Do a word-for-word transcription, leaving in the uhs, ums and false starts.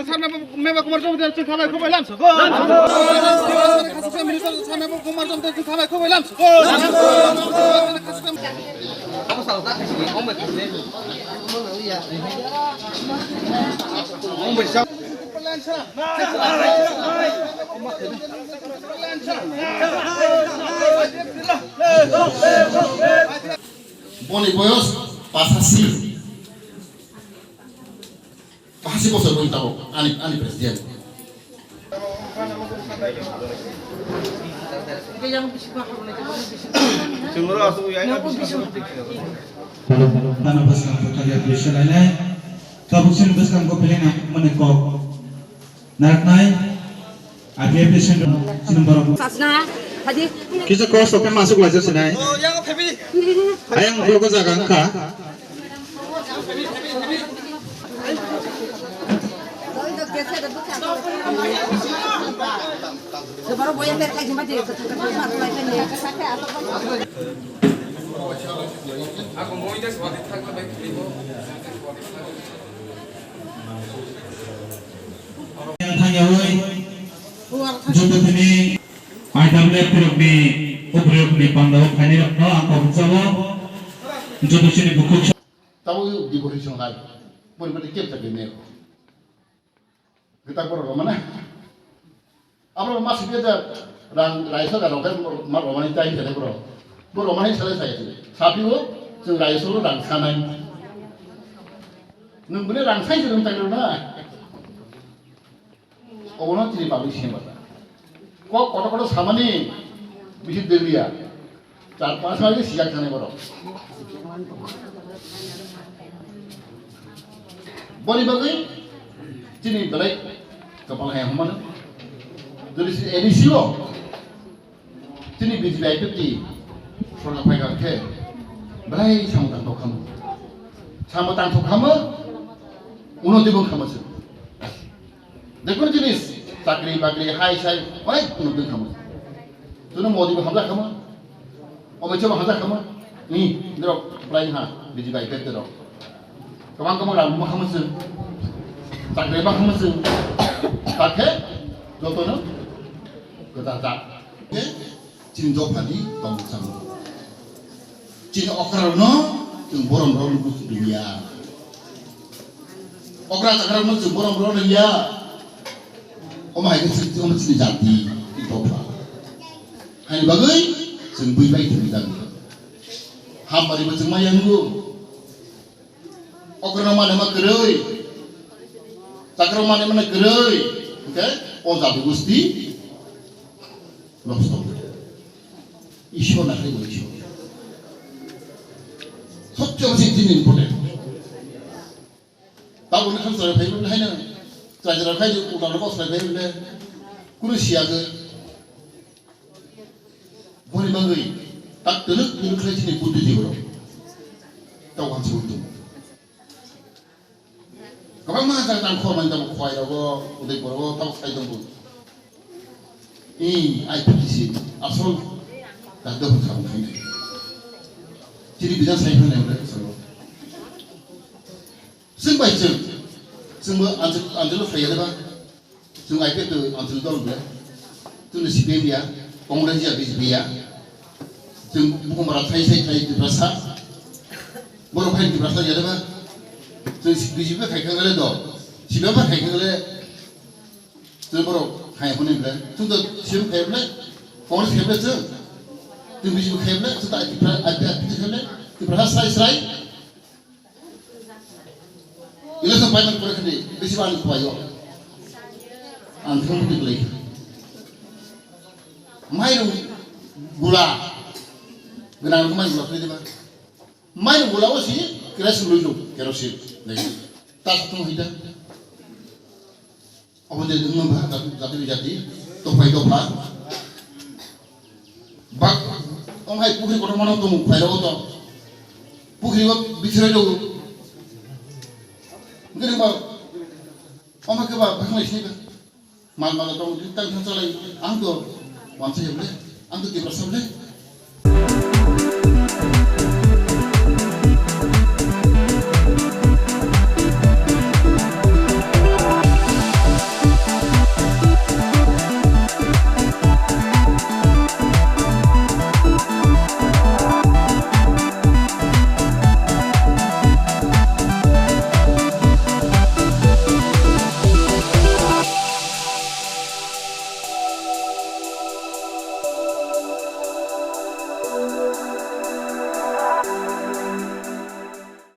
Sana Meba Kumar Jamatia chwng khamai khubai lamsok. Sana Kumar Jamatia chwng khamai khubai lamsok. Boni boyos pasasi. Hasi bosor boni tabuk ani, ani president. Hello, hello. Tano bwskang kaliya president lainai. Tabuk sini bwskang ko peleng mane kok. Naraknai, I P F T Center, sini borok. Sasna, hadi. Kisa kos oke masuk laja sinai. Oh, yang family. Ayang blogo jaga angka. Yang thangyawi, joto tini I W F rokni ubriyokni pandao phainai rokno ang kobokjabo, joto chini bukhuk. Tabo decoration lai, pori pori kep chakhe ne. Kita borok romana. Abo ma sibya da rang raisa da rok ma romani tai kene bro. Bo romani sale sai. Sapi o chwng raisa lo rang sanai. Nwng bini rang sai jurung tai na. Obono chini public sini bata. Kok koto koto samani bisi degriya. Char panch bai sijak thani borok. Boni bagwi chini belai kapal hai humano. Jodi si A D C o chini B J P I P F T sorkar phaikha khe belai samung tangthok khamu. Samung tangthok khamu, unnoti bo khamu se. Jekunu jinis, chakri bakri, hai sai, onek unnoti khamu. Chwngno Modi bo hamjak khamu, Amit Shah bo hamjak khamu, ni, norok belai ha, B J P I P F T rok. Kwbang kwbang rang ma khamu chwng, chakri ma khamu chwng, takhe jotono kwchajak. Chini dophani tongmung samung. Chini okrarokno chwng borom rok luku liya. Okra chakrokno chwng borom rok liya. Omo hai khe chini, omo chini jati, chini dopha. Haini bagwi chwng bui bai thwng jani. Hamari bo chwng ma yango. Okrano mane ma kwrwi. Chakrok mane mane kwrwi. Hwnkhe o jati gusti nosto. Ishwar na hai Ishwar. Sobcheye besi chini important. Tabukni khan chwrai phai bwle haino chwrai chwrai khai uda uda bwsai phai bwle kunu siya je. Boni bagwi tak twlwk twlwk khlai chini buddhi jiborok. Tau wansugwi tongo. Kwbangma jaga tang khormani tamo khwai rogo, udai borogo tamo sai tongo. I, I P T C, asol kaddo bwkha bwkha nai. Chini bidan sai phai nai bwkha salo. Chwng bai chwng, chwngbo anjil, anjilo phaiya deba. Chwng I P F to anjil dol bwle. Chwngno C P M ya, Congress ya, B J P ya. Chwng bukhumara thai sai thai Tiprasa. Borok phai Tiprasa ya deba. Chwng B J P khai khangale do. C P M khai khangale. Chwng borok khai hwnwi bwle. Chwng to C P M khai bwle. Congress khai bwle chwng. Chwng B J P khai bwle. Chwng to Tipra, I P F T khai bwle. Tiprasa srai srai. Election final pore khadi bisi bani khwlaio. Ang thang muti glai. Mairung gula. Gwnang mai gula khwlai diba. Mairung gula o si kerosene lui lu, kerosene. Nai. Tas thung hita. Obo de wngma ba jati, jati, jati, dophai dopha. Bak, ong hai pukhri kotor mano tongo, phai rogo to. Pukhri o bithrai rogo. Ngiri ma, ong hai keba, bak nai sini ba. Mal mal tongo, tang tang chalai, ang to, wansa ya bole, ang to Tiprasa bole.